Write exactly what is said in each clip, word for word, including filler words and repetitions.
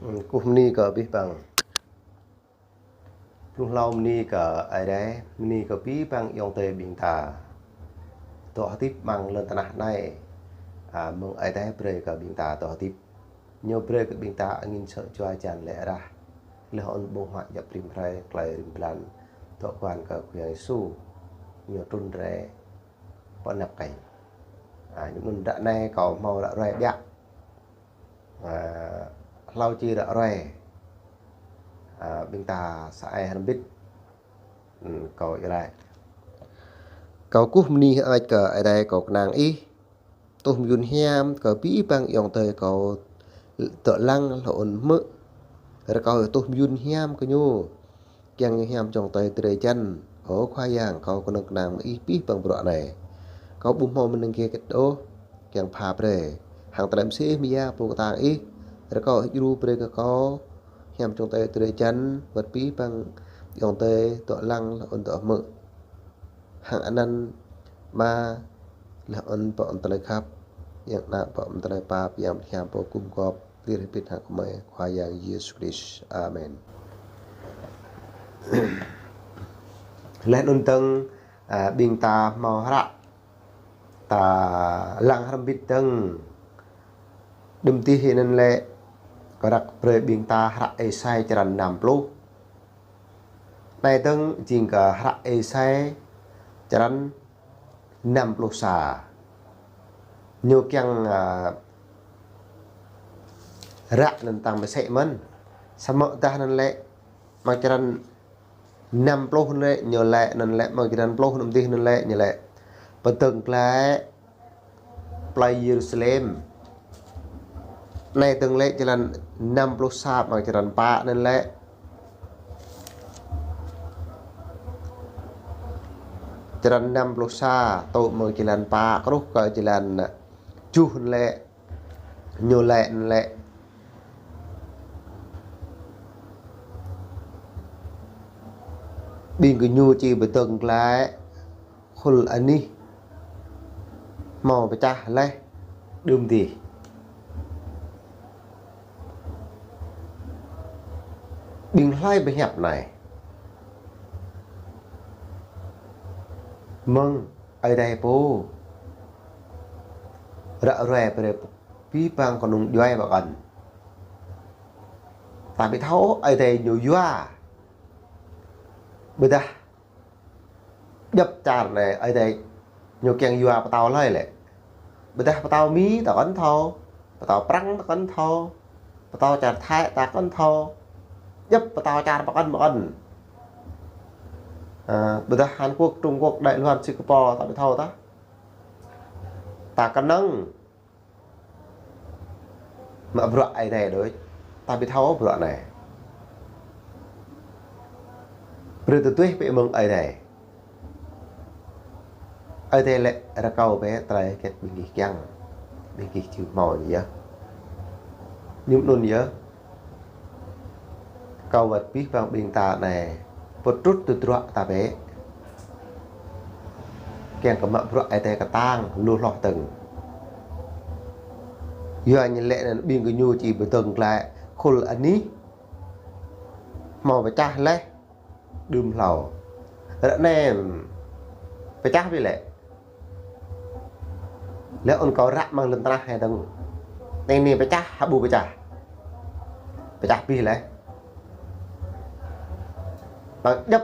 Kơkuh bơni kơ abih bang. Blung hlâo bơni kơ Ơi Adai, bơni kơ abih bang ayŏng adơi ƀing ta dŏ hơdip amăng lŏn tơnah anai. A, mơ̆ng Ơi Adai brơi kơ ƀing ta dŏ hơdip. Ñu brơi kơ ƀing ta angin sơ̆ jua hơjan lĕ rah. Laih anŭn ƀơ̆ng huă djŏp rĭm hrơi, tơlơi rĭm blan, dŏ kuan kơ Khua Yang Yêsu. Ñu trŭn rai pơ anăp kơnh. A, ñu anŭn ră anai kâo hmâo ră ruai biă. A, hlâo či ră ruai. A, ƀing ta sa ai hrŏm hơbĭt. Ư, kâo iâu laĭ. Kâo kơkuh bơni hơơč kơ Ơi Adai kâo kơnang Ih. Tuh mơyŭn hiam kơ abih bang ayŏng adơi kâo dŏ lăng laih anŭn hmư̆. Rơkâo Ih tuh mơyŭn hiam kơ ñu. Kiăng ñu hiam jŏng tơi drơi jăn. Ơ Khua Yang, kâo kơnơ̆ng kơnang mơ̆ng Ih abih bang bruă anai. Kâo ƀu hmâo mơnơ̆ng hơget ôh, kiăng pha brơi. Hăng tơlơi mơsêh mơyang pô kơtang Ih, rơkâo Ih djru brơi kơ kâo hiam jŏng tơi drơi jăn, wơ̆t abih bang ayŏng adơi dŏ lăng laih anŭn dŏ hmư̆. Hăng anăn Ama laih anŭn pơ anăn tơlơi khăp, Yang Ană pơ anăn tơlơi pap, Yang Bơngăt Hiam pô gum gop lir hơbĭt hăng gơmơi, Khua Yang Yêsu Krist. Amen. Laih anŭn dơ̆ng, a, ƀing ta hmâo hră, ta lăng hrŏm hơbĭt dơ̆ng. Đưm dih anŭn lĕ, kâo răk brơi ƀing ta hră Êsai črăn năm pluh. Anai dơ̆ng jing kơ hră Êsai črăn năm pluh sa. Ñu kiăng, a, ră anŭn tăng mơsĕ mơ̆n. Samơ̆ dah anŭn lĕ, amăng črăn năm pluh anŭn lĕ, ñu laĭ anŭn lĕ, amăng črăn pluh anŭn dih anŭn lĕ, ñu laĭ. Pơdơ̆ng glaĭ plơi Yêrusalem. Anai dơ̆ng lĕ črăn năm pluh sa amăng črăn pă anŭn lĕ. Črăn năm pluh sa tŭ mơ̆ng črăn pă truh kơ črăn tơjuh anŭn lĕ. Ñu laĭ anŭn lĕ. Ƀing gơñu či pơdơ̆ng glaĭ khul anih hmâo pơčah laih đưm dih. Ƀing hlơi pơhiăp anai? Mơ̆ng Ơi Adai pô ră ruai brơi abih bang kơnung djuai pơkŏn. Ta ƀu thâo Ơi Adai ñu yua. Ƀôdah djŏp čar anai Ơi Adai ñu kiăng yua pơtao hlơi lĕ. Ƀôdah pơtao Mi ta kŏn thâo, pơtao Prăng ta kŏn thâo, pơtao čar Thái ta kŏn thâo. Djŏp pơtao čar pơkŏn pơkŏn. A, ƀôdah Hàn Quốc, Trung Quốc, Đài Loan, Singapore ta ƀu thâo tah. Ta kơnơ̆ng mă bruă Ơi Adai đôč. Ta ƀu thâo bruă anai. Brơi tơtuih pĕ mơ̆ng Ơi Adai. Ơi Adai lĕ rơkâo pĕ tơlơi hơget ƀing gih kiăng, ƀing gih či hmâo ñu yơh. Ñu anŭn yơh. Kâo wơ̆t abih bang ƀing ta anai, pơtrŭt tơdruă ta bĕ. Kiăng kơ mă bruă Ơi Adai kơtang lu hloh dơ̆ng. Yua ñu laĭ anŭn ƀing gơñu či pơdơ̆ng glaĭ khul anih hmâo pơčah laih đưm hlâo. Ră anai pơčah ƀu lĕ. Laih anŭn kâo ră amăng lŏn tơnah anai dơ̆ng. Anai anai pơčah, hă ƀu pơčah? Pơčah abih laih. Amăng djŏp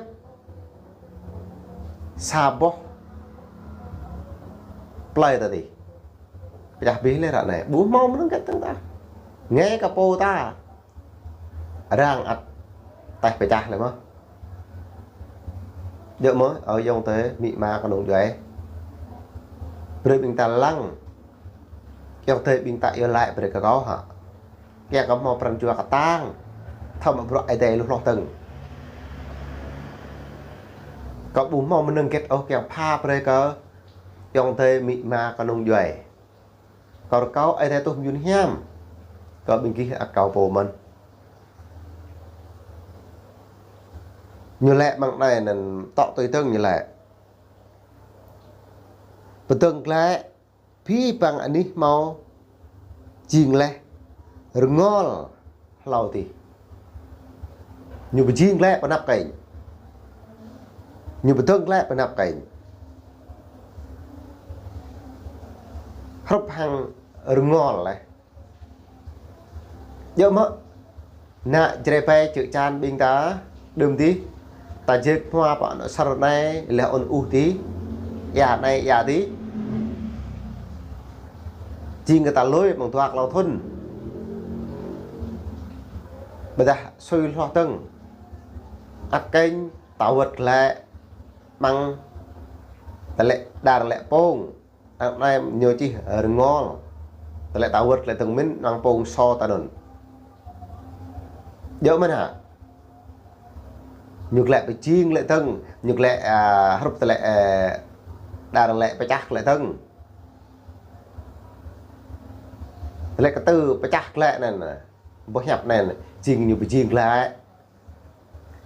sa boh plơi ta dih. Pơčah abih laih ră anai. Ƀu hmâo mơnơ̆ng hơget dơ̆ng tah. Nge kơ pô ta. Arăng ăt taih pơčah laih mơ̆n. Djơ̆ mơ̆n, ơ ayŏng adơi, amĭ ama kơnung djuai. Brơi ƀing ta lăng. Ayŏng adơi ƀing ta iâu laĭ brơi kơ kâo hă. Kiăng kơ hmâo pran jua kơtang. Thâo mă bruă Ơi Adai lu hloh dơ̆ng. Kâo ƀu hmâo mơnơ̆ng hơget ôh kiăng pha brơi kơ ayŏng adơi amĭ ama kơnung djuai. Kâo rơkâo Ơi Adai tuh mơyŭn hiam kơ ƀing gih ăt kâo pô mơ̆n. Ñu laĭ amăng anai anŭn tŏ tui dơ̆ng ñu laĭ. Pơdơ̆ng glaĭ abih bang anih hmâo jing laih rơngol hlâo adih. Ñu pơjing glaĭ pơ anăp kơnh. Ñu pơdơ̆ng glaĭ pơ anăp kơnh. Hrup hăng rơngol laih. Djơ̆ mơ̆, ană Jrai ƀing čư̆ čan ƀing ta, đưm adih, ta jĕk hmua pơ anŏ sar anai, laih anŭn ƀuh adih, ia anai ia adih. Jing kơ ta lui mơ̆ng dua klâo thŭn. Ƀôdah sui hloh dơ̆ng. Ăt kơnh ta wơ̆t glaĭ mơ̆ng tơlơi đar lĕ pông. Arăng anai ñu čih rơngol. Tơlơi ta wơ̆t glaĭ dơ̆ng mơ̆n, arăng pông sô ta anŭn. Djơ̆ mơ̆n hă? Ñu glaĭ pơjing glaĭ dơ̆ng, ñu glaĭ, a, hrup tơlơi, a, đar lĕ pơčah glaĭ dơ̆ng. Tơlơi kơtư̆ pơčah glaĭ anŭn, boh hiăp anŭn, jing ñu pơjing glaĭ.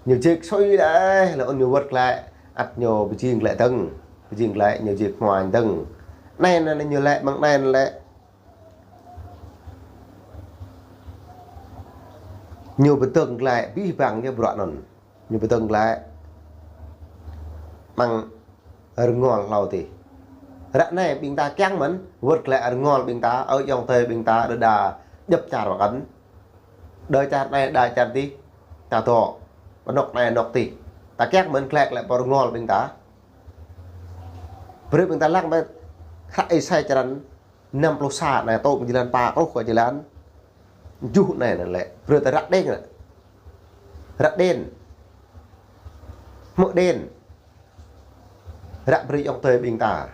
Ñu jĕk sui laih, laih anŭn ñu wơ̆t glaĭ, ăt ñu pơjing glaĭ dơ̆ng, pơjing glaĭ ñu jĕk hmua dơ̆ng. Anai anŭn ñu laĭ, mơ̆ng anai anŭn laĭ. Ñu pơdơ̆ng glaĭ abih bang yơh bruă anŭn. Ñu pơdơ̆ng glaĭ mơ̆ng rơngol hlâo adih. Ră anai ƀing ta kiăng mơ̆n, wơ̆t glaĭ rơngol ƀing ta, ơ ayŏng adơi ƀing ta, đơđa djŏp čar pơkŏn. Đơ čar anai, đơ čar adih, ta dŏ. Pơ anŏ anai, anŏ adih. Ta kiăng mơ̆n glaĭ glaĭ pơ rơngol ƀing ta. Brơi ƀing ta lăng ƀơi hră Êsai črăn năm pluh sa anai, tŏ mơ̆ng jơlan pă truh kơ jơlan tơjuh anai anŭn lĕ. Brơi ta ră đen anŭn. Ră đen. Hmư̆ đen. Ră brơi ayŏng adơi ƀing ta.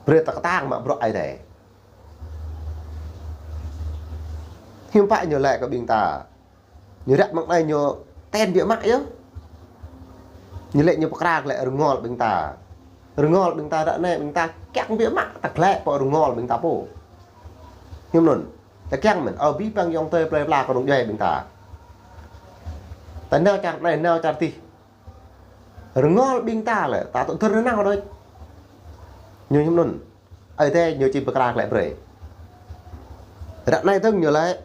Brơi ta kơtang mă bruă Ơi Adai. Hiư̆m pă ñu laĭ kơ ƀing ta. Ñu ră mơ̆ng anai ñu ten biă mă yơh. Ñu laĭ ñu pơkra glaĭ rơngol ƀing ta. Rơngol ƀing ta ră anai ƀing ta kiăng biă mă ta glaĭ pơ rơngol ƀing ta pô. Hiư̆m anŭn. Ta kiăng mơ̆n, ơ abih bang ayŏng adơi plơi pla kơnung djuai ƀing ta. Ta nao čar anai, nao čar adih. Rơngol ƀing ta lĕ, ta tŭ tơr nao đôč. Ñu hiư̆m anŭn. Ơi Adai ñu či pơkra glaĭ brơi. Ră anai dơ̆ng ñu laĭ.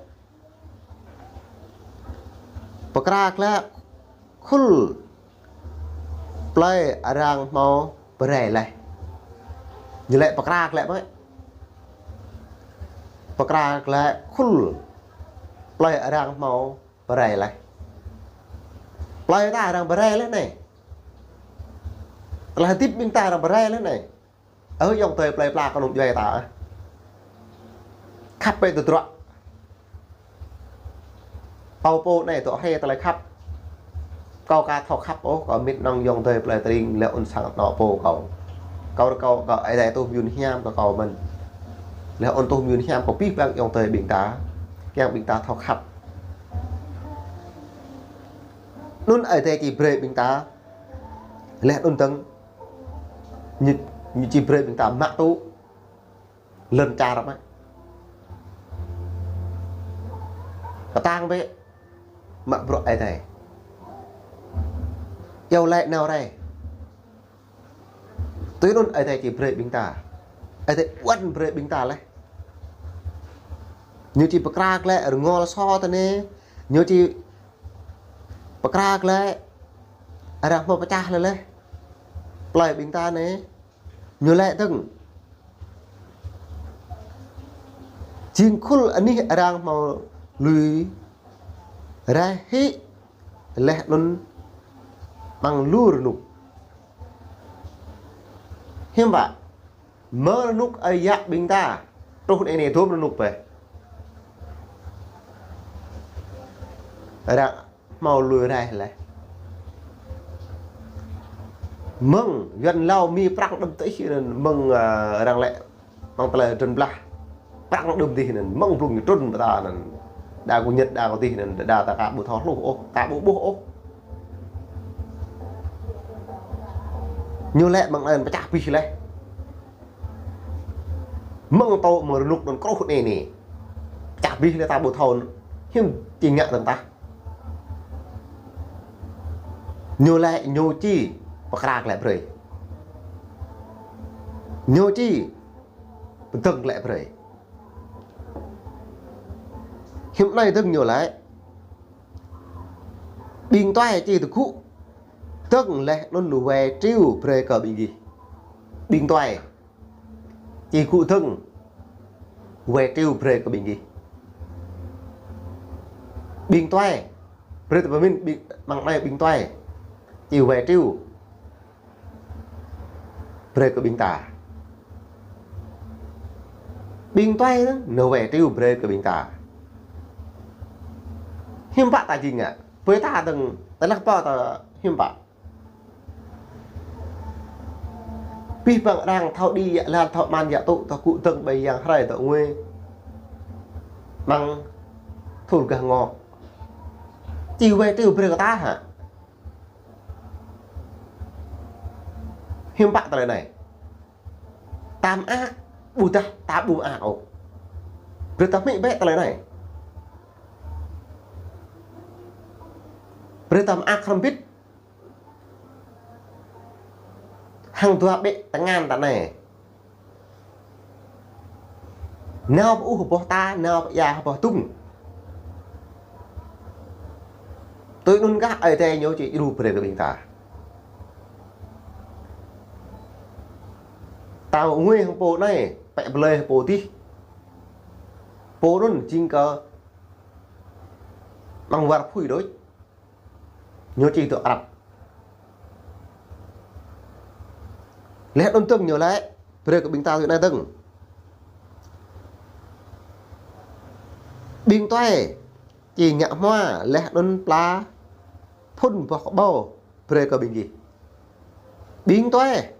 Pơkra glaĭ khul plơi arăng hmâo pơrai laih. Ñu laĭ pơkra glaĭ mơ̆. Pơkra glaĭ khul plơi arăng hmâo pơrai laih. Plơi ta arăng pơrai laih anai. Tơlơi hơdip ƀing ta arăng pơrai laih anai. Ơ ayŏng adơi plơi pla kơnung djuai ta. Khăp bĕ tơdruă. Kâo pô anai dŏ hrơi tơlơi khăp. Kâo aka thâo khăp ôh, kâo mĭn năng ayŏng adơi plơi tring laih anŭn sang anŏ pô kâo. Kâo rơkâo kơ Ơi Adai tuh mơyun hiam kơ kâo mơ̆n. Laih anŭn tuh mơyun hiam kơ abih bang ayŏng adơi ƀing ta. Kiăng ƀing ta thâo khăp. Anŭn Ơi Adai či brơi ƀing ta. Laih anŭn dơ̆ng. Ñu, ñu či brơi ƀing ta mă tŭ. Lŏn čar mă. Kơtang bĕ. Mă bruă Ơi Adai. Iâu laĭ nao rai. Tui anŭn Ơi Adai či brơi ƀing ta. Ơi Adai ƀuăn brơi ƀing ta laih. Ñu či pơkra glaĭ rơngol sô ta anai. Ñu či pơkra glaĭ arăng hmâo pơčah laih laih. Plơi ƀing ta anai. Ñu laĭ dơ̆ng. Jing khul anih arăng hmâo lui raih hĭ laih anŭn mơ̆ng lu rơnŭk. Hiư̆m pă. Mơ̆ng rơnŭk ơi yă ƀing ta. Truh anai anai dôm rơnŭk bĕ. Arăng hmâo lui raih laih. Mơ̆ng Yuan Lao Mi prăng đưm tih anŭn mơ̆ng, ơ, arăng laĭ mơ̆ng tơlơi trŭn blah. Prăng đưm tih anŭn mơ̆ng blung ñu trŭn pơ ta anŭn. Đa kơ Nhật đa kơ tih anŭn đa ta aka ƀu thâo hluh ôh, aka ƀu ƀuh ôh. Ñu laĭ mơ̆ng anŭn pơčah abih laih. Mơ̆ng tŏ mơ̆ng rơnŭk anŭn truh anai anai. Pơčah abih laih ta ƀu thâo hiư̆m či ngă dơ̆ng tah. Ñu laĭ ñu či pơkra glaĭ brơi. Ñu či pơdơ̆ng glaĭ brơi. Hiư̆m anai dơ̆ng ñu laĭ. Ƀing tuai či tơgŭ dơ̆ng laih anŭn wai triu brơi kơ ƀing gih. Ƀing tuai či gŭ dơ̆ng wai triu brơi kơ ƀing gih. Ƀing tuai, brơi ta pơmĭn ƀing, măng anai ƀing tuai či wai triu brơi kơ ƀing ta. Ƀing tuai anŭn wai triu brơi kơ ƀing ta. Hiư̆m pă ta jing ngă, ƀơi ta dơ̆ng, tơlơi pơ ta hiư̆m pă. Abih bang arăng thâo đĭ yă lan, thâo mơ̆n yă tŭ, thâo gŭ dơ̆ng ƀơi yang hrơi, thâo ngui mơ̆ng thŭn gah ngŏ. Či wai triu brơi kơ ta hă? Hiư̆m pă tơlơi anai? Ta mơak, ƀôdah ta ƀu mơak ôh. Brơi ta hmư̆ bĕ tơlơi anai. Brơi ta mơak hrŏm bĭt. Hăng dua ƀĕ tơngan ta anai. Nao pơ ƀuh boh ta, nao pơ ia boh tŭng. Tui anŭn kah Ơi Adai ñu či djru brơi kơ ƀing ta. Ta ngui hăng pô anai, pĕ blơi hăng pô adih. Pô anŭn jing kơ mơ̆ng war apui đôč. Ñu či dŏ răp. Laih anŭn dơ̆ng ñu laĭ brơi kơ ƀing ta tui anai dơ̆ng. Ƀing tuai či ngă hmua laih anŭn pla phŭn boh kơƀâo brơi kơ ƀing gih. Ƀing tuai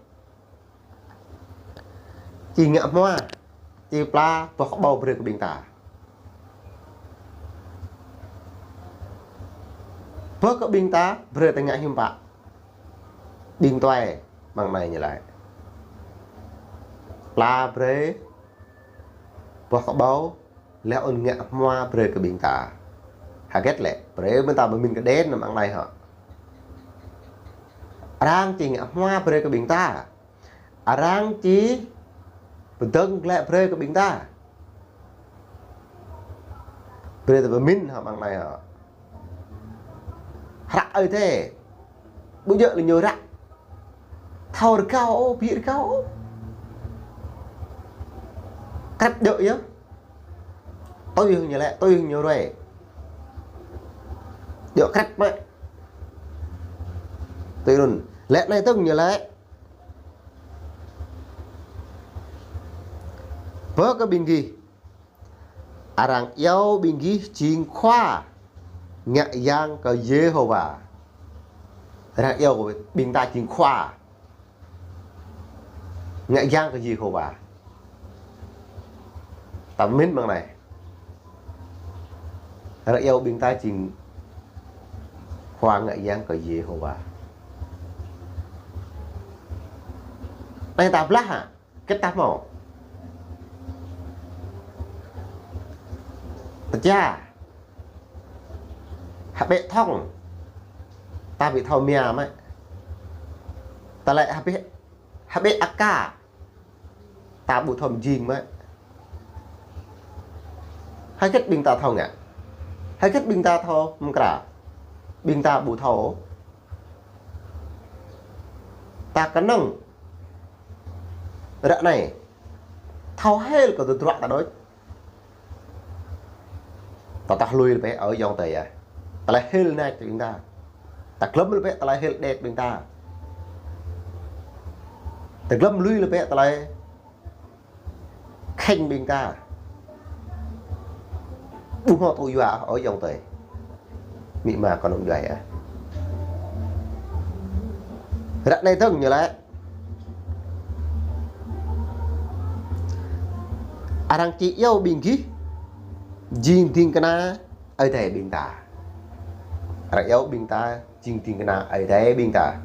či ngă hmua, či pla boh kơƀâo brơi kơ ƀing ta. Boh kơ ƀing ta brơi ta ngă hiư̆m pă. Ƀing tuai măng anai ñu laĭ. Pla brơi boh kơƀâo, laih anŭn ngă hmua brơi kơ ƀing ta. Hơget lĕ, brơi ƀing ta pơmĭn kơđen măng anai hŏ. Arăng či ngă hmua brơi kơ ƀing ta. Arăng či pơdơ̆ng glaĭ brơi kơ ƀing ta. Brơi ta pơmĭn hă măng anai hă. Hră Ơi Adai. Ƀu djơ̆ lĕ ñu hră thâo rơgao ôh, ƀu rơgao ôh. Krăp djơ̆ yơh. Tui hăng ñu laĭ, tui hăng ñu ruai. Djơ̆ krăp mă. Tui anŭn. Laĭ anai dơ̆ng ñu laĭ. Bơ kơ ƀing gih, arăng iâu ƀing gih jing khua ngă yang kơ Yêhôwa. Arăng iâu ƀing ta jing khua ngă yang kơ Yêhôwa. Ta pơmĭn măng anai. Arăng iâu ƀing ta jing khua ngă yang kơ Yêhôwa. Anai ta blah hă? Hơget ta hmâo? Tơča. Hơbĕ thŏng. Ta ƀu thâo mia mă. Tơlơi hơbĕ, hơbĕ aka. Ta ƀu thâo mơjing mă. Hơget ƀing ta thâo ngă? Hơget ƀing ta thâo mơkra? Ƀing ta ƀu thâo. Ta kơnơ̆ng ră anai thâo hil kơ tơdruă ta đôč. Ta tah lui lĕ bĕ ơi ayŏng adơi ah. Tơlơi hil anai ƀing ta. Ta glŏm lĕ bĕ tơlơi hil đet ƀing ta. Ta glŏm lui lĕ bĕ tơlơi khĕng ƀing ta. Ƀu hmâo tŭ yua ơi ayŏng adơi. Amĭ ama kơnơ̆ng djuai ah. Ră anai dơ̆ng ñu laĭ. Arăng či iâu ƀing gih jing ding kơna Ơi Adai ƀing ta. Arăng iâu ƀing ta jing ding kơna Ơi Adai ƀing ta.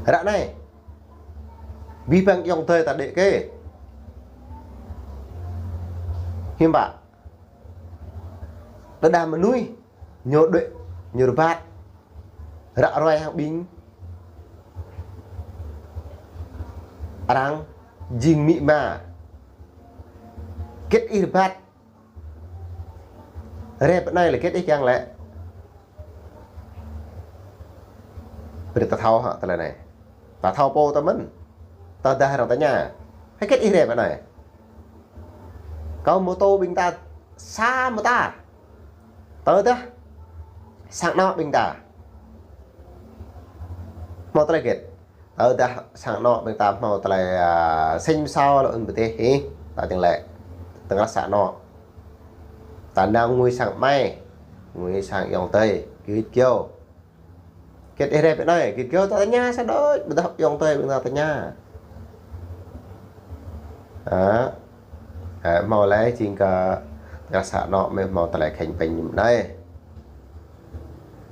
Ră anai, abih bang ayŏng adơi ta đĕ kê. Hiư̆m pă? Tơdah mơnuih ñu đuaĭ, ñu rơbat ră ruai hăng ƀing arăng jing amĭ ama. Hơget ih rơbat Rai pơ anai lĕ hơget ih kiăng lĕ. Brơi ta thâo hă tơlơi anai. Ta thâo pô ta mơ̆n. Tơdah arăng tơña, hơget ih rai pơ anai. Kâo mơtô ƀing ta sa mơta. Tơdah sang anŏ ƀing ta hmâo tơlơi hơget. Tơdah sang anŏ ƀing ta hmâo tơlơi, a, sĭn mơsao lŏ ŭn pơtih hĭ, ta čang lĕ tơngan sang anŏ. Ta nao ngui sang amai, ngui sang ayŏng adơi, git gơ̆. Hơget ih rai pơ anai, git gơ̆ ta tơña sa đôč, ƀôdah ayŏng adơi ƀing ta tơña. Hă? Hă, hmâo lĕ jing kơ tơngan sang anŏ mơ̆ hmâo tơlơi khĕng pĕng ñu anai.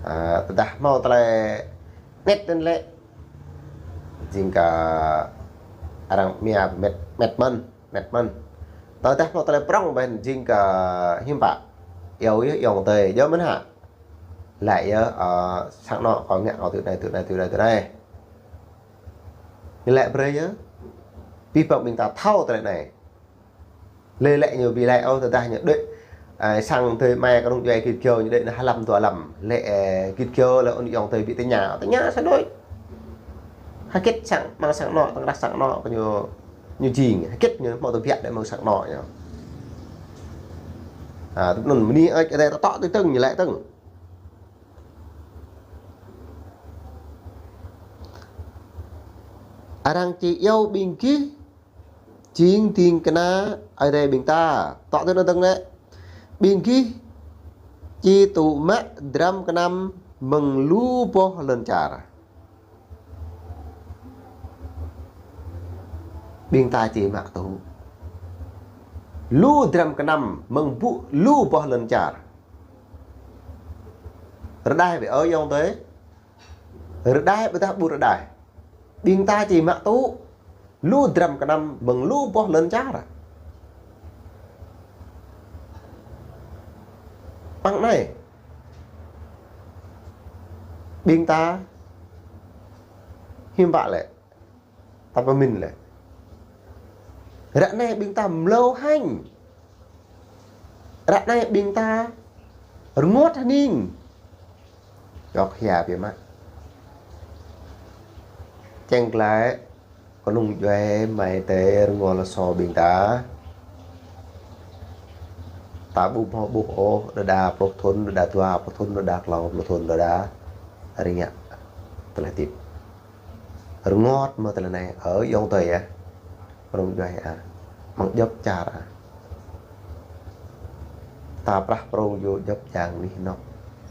Hă, tơdah hmâo tơlơi anet anŭn lĕ jing kơ arăng mia mĕt, mĕt mơ̆n, mĕt mơ̆n. Tơdah hmâo tơlơi prŏng ƀĕn jing kơ hiư̆m pă. Iâu yơh ayŏng adơi, yơh mơ̆n hă. Laĭ yơh, ơ, sang anŏ kâo ngă kâo tui anai, tui anai, tui anai, tui anai. Ñu laĭ brơi yơh. Abih bang ƀing ta thâo tơlơi anai. Lĕ lĕ ñu ƀu laĭ ôh, tơdah ñu đuaĭ, ơ, sang adơi amai kơnung djuai git gơ̆ ñu đuaĭ nao hlăm dua lăm. Lĕ, ơ, git gơ̆ lĕ ŭn ayŏng adơi ƀu tơña. Tơña sa đôč. Hơget sang, amăng sang anŏ, tơngan sang anŏ kơ ñu, ñu jing. Hơget ñu hmâo tơbiă đuaĭ amăng sang anŏ ñu. Hă, tui anŭn mơ̆n ih ơi, kơ adai ta tŏ tui tơ̆ng, ñu laĭ tơ̆ng. Arăng či iâu ƀing gih jing ding kơna Ơi Adai ƀing ta. Tŏ tui anŭn tơ̆ng lĕ. Ƀing gih či tŭ mă dram kơnăm mơ̆ng lu boh lŏn čar. Ƀing ta či mă tŭ lu dram kơnăm mơ̆ng ƀu lu boh lŏn čar. Rơđah ƀĕ ơi ayŏng adơi. Rơđah ƀôdah ƀu rơđah. Ƀing ta či mă tŭ lu dram kơnăm mơ̆ng lu boh lŏn čar. Păng anai. Ƀing ta hiư̆m pă lĕ. Ta pơmĭn lĕ. Ră anai ƀing ta mlâo hăng. Ră anai ƀing ta rơngot hơning. Yŏk hia biă mă. Čang glaĭ kơnung djuai amai adơi rơngot lŏn sô ƀing ta. Ta ƀu hmâo ƀuh ôh, đơđa pluh thŭn, đơđa dua pluh thŭn, đơđa klâo pluh thŭn, đơđa rơngiă tơlơi hơdip. Rơngot mơ̆ tơlơi anai, ơ ayŏng adơi ah. Kơnung djuai ah. Amăng djŏp čar ah. Ta prah prong yua djŏp jang anih anŏ.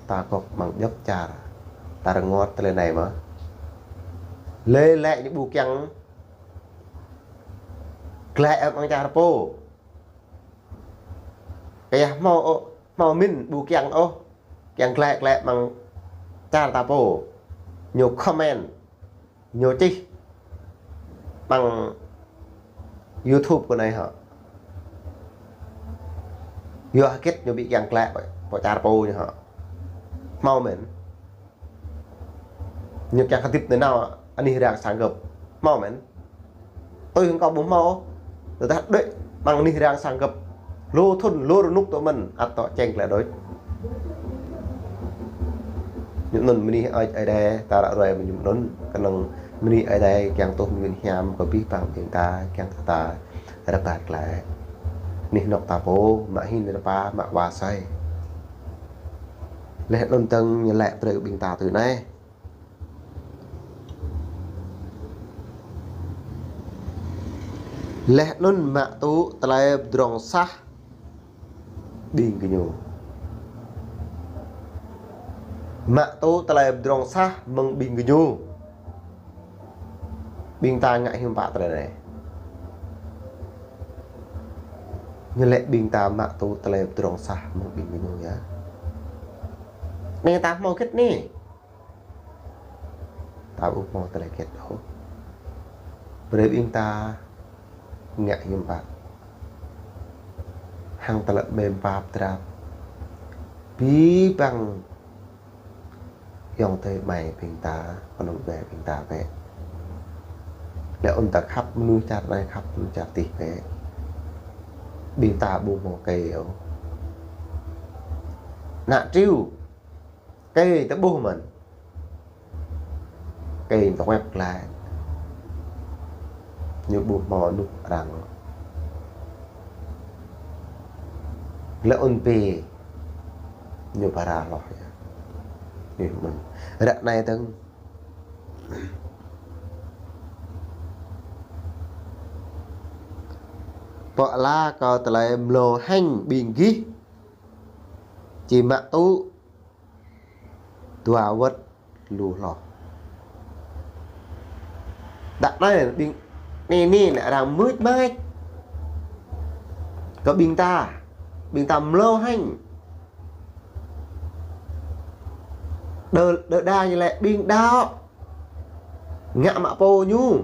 Ta gŏk amăng djŏp čar. Ta rơngot tơlơi anai mơ̆. Lĕ lĕ ñu ƀu kiăng glaĭ amăng čar pô. Kơyah hmâo ôh, hmâo mĭn ƀu kiăng ôh. Kiăng glaĭ glaĭ amăng čar ta pô. Ñu comment. Ñu čih amăng YouTube kơ anai hŏ. Yua hơget ñu ƀu kiăng glaĭ pơ, pơ čar pô ñu hŏ. Hmâo mĭn. Ñu kiăng hơdip nanao anih arăng sang gơ̆p. Hmâo mĭn. Tui hăng kâo ƀu hmâo. Tơdah đuaĭ amăng anih arăng sang gơ̆p. Lu thŭn, lu rơnŭk tŭ mơ̆n, ăt tŏ čang glaĭ đôč. Ñu anŭn mơnuih Ơi Adai, ta ră ruai mơñum anŭn, kơnơ̆ng mơnuih Ơi Adai kiăng tuh mơyun hiam kơ abih bang ƀing ta, kiăng kơ ta rơbat glaĭ. Anih anŏ ta pô, mă hin rơpa, mă wa asơi. Laih anŭn dơ̆ng ñu laĭ brơi ƀing ta tui anai. Laih anŭn mă tŭ tơlơi pơdrŏng sah ƀing gơñu. Mă tŭ tơlơi pơdrŏng sah mơ̆ng ƀing gơñu. Ƀing ta ngă hiư̆m pă tơlơi anai. Ñu laĭ ƀing ta mă tŭ tơlơi pơdrŏng sah mơ̆ng ƀing gơñu yơh. Anai ta hmâo hơget anai. Ta ƀu hmâo tơlơi hơget ôh. Brơi ƀing ta ngă hiư̆m pă. Hăng tơlơi mơ̆n pap drap. Abih bang ayŏng adơi amai ƀing ta, kơnung djuai ƀing ta bĕ. Laih anŭn ta khăp mơnuih čar anai, khăp mơnuih čar adih bĕ. Ƀing ta ƀu hmâo kơ ôh. Ană triu. Kơ ta ƀuh mơ̆n. Kơ ta wĕp glaĭ. Ñu ƀuh hmâo anuh arăng. Lĕ un pê. Ñu phara hloh yơh. Ñu mơ̆n. Ră anai dơ̆ng. Pô ala kơ tơlơi mlâo hĕng ƀing gih. Či mă tŭ dua wơ̆t lu hloh. Ră anai ƀing anai, anai lĕ arăng mưč mač kơ ƀing ta, ƀing ta mlâo hĕng. Đơ, đơ đa ñu lĕ ƀing đaŏ ngă mă pô ñu.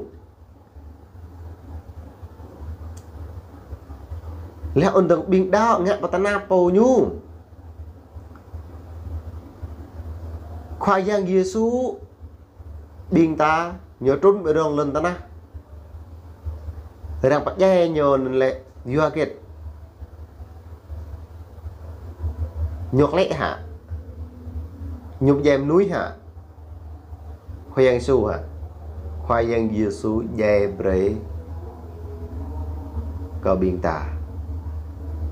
Lĕ ôn dơ̆ng ƀing đaŏ ngă pơtơnap pô ñu. Khua Yang Yêsu ƀing ta ñu trŭn ƀơi rŏng lŏn tơnah. Arăng pơdjai ñu anŭn lĕ yua hơget? Ñu klĕ hă? Ñu pơdjai mơnuih hă? Khua Yang Yêsu hă? Khua Yang Yêsu djai brơi kơ ƀing ta.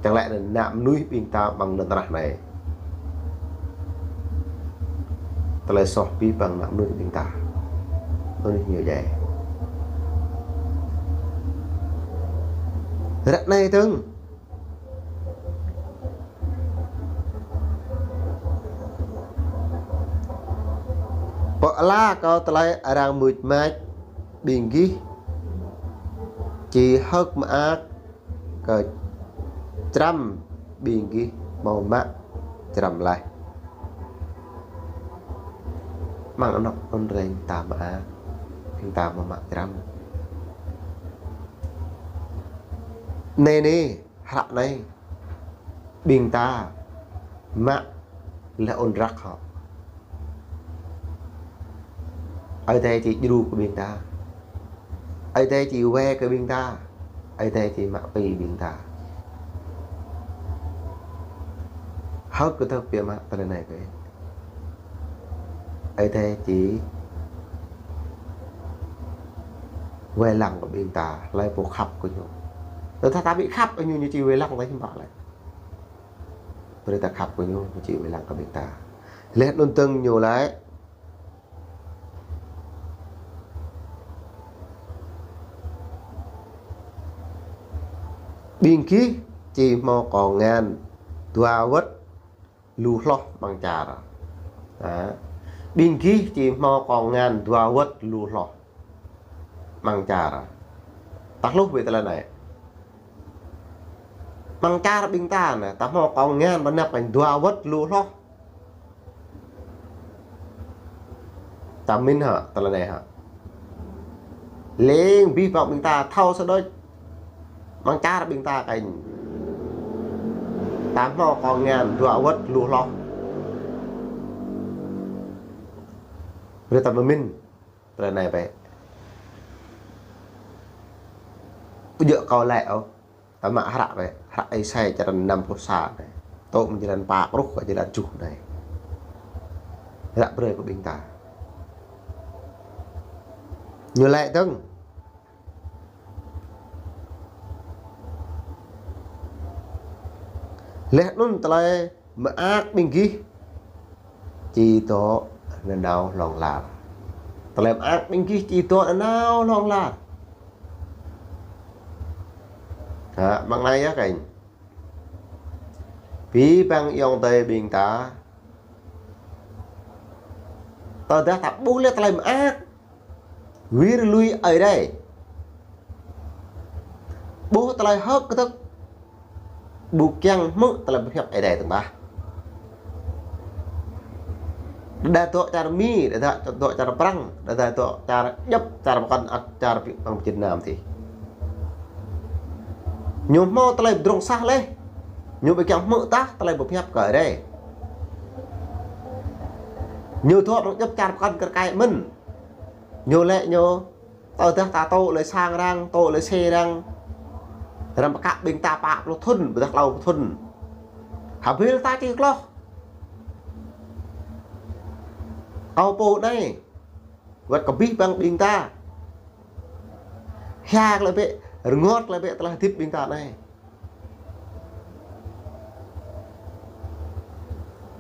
Čang lĕ anŭn ană mơnuih ƀing ta amăng lŏn tơnah anai. Tơlơi soh abih bang ană mơnuih ƀing ta. Mơnuih ñu djai. Ră anai dơ̆ng. Pô ala kơ tơlơi arăng mưč mač ƀing gih. Či hơ̆k mơak kơ črăm ƀing gih hmâo mă črăm laih. Amăng anŏ ôn rĕng ta mơak, ƀing ta hmâo mă črăm. Anai anai, hră anai. Ƀing ta mă lĕ ôn răk hŏ. Ơi Adai či djru kơ ƀing ta. Ơi Adai či wai kơ ƀing ta. Ơi Adai či mă pĭ ƀing ta. Hơ̆k kơdơ̆k biă mă tơlơi anai kơ. Ơi Adai či wai lăng kơ ƀing ta, hlơi pô khăp kơ ñu. Tơdah ta ƀu khăp kơ ñu, ñu či wai lăng ta hiư̆m pă lĕ. Brơi ta khăp kơ ñu, ñu či wai lăng kơ ƀing ta. Lĕ anŭn dơ̆ng ñu lĕ. Ƀing gih či hmâo kông ngăn dua wơ̆t lu hloh amăng čar. Hă? Ƀing gih či hmâo kông ngăn dua wơ̆t lu hloh amăng čar. Ta hluh ƀơi tơlơi anai. Amăng čar ƀing ta anai, ta hmâo kông ngăn pơanăp kơ dua wơ̆t lu hloh. Ta mĭn hă, tơlơi anai hă. Lĕ abih bang ƀing ta thâo sơđuč. Amăng čar ƀing ta kơ. Ta hmâo kông ngăn dua wơ̆t lu hloh. Brơi ta mĭn. Tơlơi anai bĕ. Ƀu djơ̆ kâo laĭ ôh. Ta mă hră bĕ. Hră Êsai črăn năm pluh sa anai. Tŏ mơ̆ng jơlan pă truh kơ jơlan tơjuh anai. Hră brơi kơ ƀing ta. Ñu laĭ dơ̆ng. Laih anŭn tơlơi mơak ƀing gih či dŏ nanao hlŏng lar. Tơlơi mơak ƀing gih či dŏ nanao hlŏng lar. Hă, amăng anai yơh kơ. Abih bang ayŏng adơi ƀing ta. Tơdah ta ƀuh laih tơlơi mơak. Wir lui Ơi Adai. Ƀuh tơlơi hơ̆k kơdơ̆k. Ƀu kiăng hmư̆ tơlơi pơhiăp Ơi Adai tơ̆ng bah. Đa dŏ čar Mi, đa dŏ čar Prăng, đa dŏ čar djŏp, čar pơkŏn ăt čar pi-, păng pơjin nam tih. Ñu hmâo tơlơi pơdrŏng sah laih. Ñu ƀu kiăng hmư̆ tah tơlơi pơhiăp kơ Ơi Adai. Ñu dŏ păng djŏp čar pơkŏn kơ rơkơi mơ̆n. Ñu laĭ ñu, tơdah ta tŏ lĕ sang arăng, tŏ lĕ xe arăng. Arăng pơkă ƀing ta pă pluh thŭn, ƀôdah klâo pluh thŭn. Hơbĭl ta či kloh. Ơ pô anai, wơ̆t kơ abih bang ƀing ta. Hia glaĭ bĕ, rơngot glaĭ bĕ tơlơi hơdip ƀing ta anai.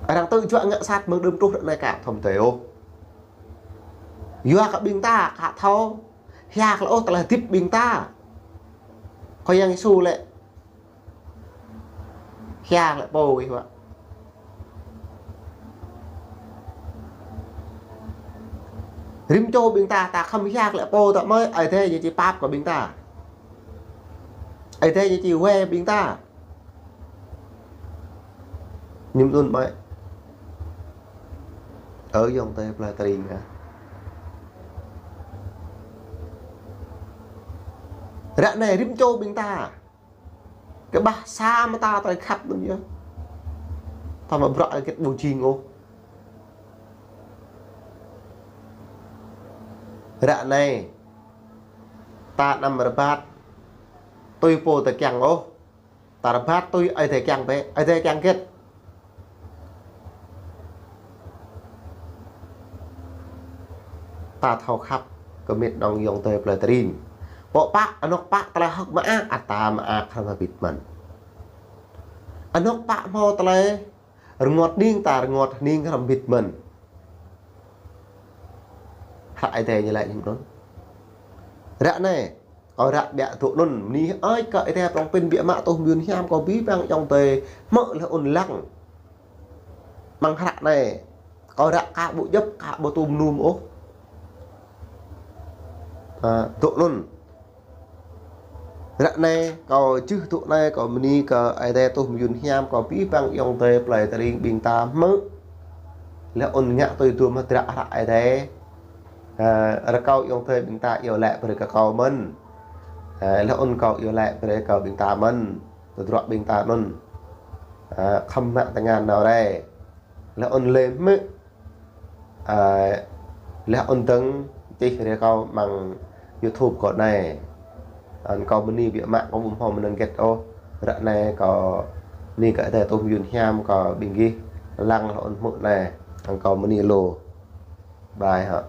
Arăng tŭ juă ngă sat mơ̆ng đưm truh ră anai ka thâo tui ôh. Yua kơ ƀing ta ka thâo hia glaĭ ôh tơlơi hơdip ƀing ta. Khua Yang Yêsu lĕ hia glaĭ pô gih wă. Rĭm čô ƀing ta, ta khŏm hia glaĭ pô ta mơ̆, Ơi Adai ñu či pap kơ ƀing ta. Ơi Adai ñu či wai ƀing ta. Ñu mơ̆n mơ̆. Ơ ayŏng adơi plơi tring ah. Ră anai rĭm čô ƀing ta. Kơƀah sa mơta tơlơi khăp anŭn yơh. Ta mă bruă hơget ƀu jing ôh. Ră anai. Ta anăm rơbat. Tui pô ta kiăng ôh. Ta rơbat tui Ơi Adai kiăng bĕ, Ơi Adai kiăng hơget. Ta thâo khăp kơ mĕt đŏng ayŏng adơi plơi tring. Pô pă, anŏk pă tơlơi hơ̆k mơak, ăt ta mơak hrŏm hơbĭt mơ̆n. Anŏk pă hmâo tơlơi rơngot hning, ta rơngot hning hrŏm hơbĭt mơ̆n. Hră Ơi Adai ñu laĭ ñu mơ̆n. Ră anai, kâo ră biă dŏ anŭn, bơni hơơč kơ Ơi Adai prŏng prin biă mă tuh mơyun hiam kơ abih bang ayŏng adơi hmư̆ laih anŭn lăng. Amăng hră anai, kâo ră ka ƀu djŏp, ka ƀu tŭm num ôh. Ha, dŏ anŭn. Ră anai, kâo čih dŏ anai, kâo bơni kơ Ơi Adai tuh mơyun hiam kơ abih bang ayŏng adơi plơi tring ƀing ta hmư̆. Laih anŭn ngă tui hơdôm hơdră hră Ơi Adai. Ha, rơkâo ayŏng adơi ƀing ta iâu laĭ brơi kơ kâo mơ̆n. Ha, laih anŭn kâo iâu laĭ brơi kơ ƀing ta mơ̆n. Tơdruă ƀing ta anŭn. Ha, khŏm mă tơngan nao rai. Laih anŭn lĕ hmư̆. Ha, laih anŭn dơ̆ng čih brơi kâo amăng YouTube kâo anai. Anŭn kâo bơni biă mă kâo ƀu hmâo mơnơ̆ng hơget ôh. Ră anai kâo bơni kơ Ơi Adai tuh mơyun hiam kơ ƀing gih lăng laih anŭn hmư̆ anai. Anŭn kâo bơni lu. Bye hă.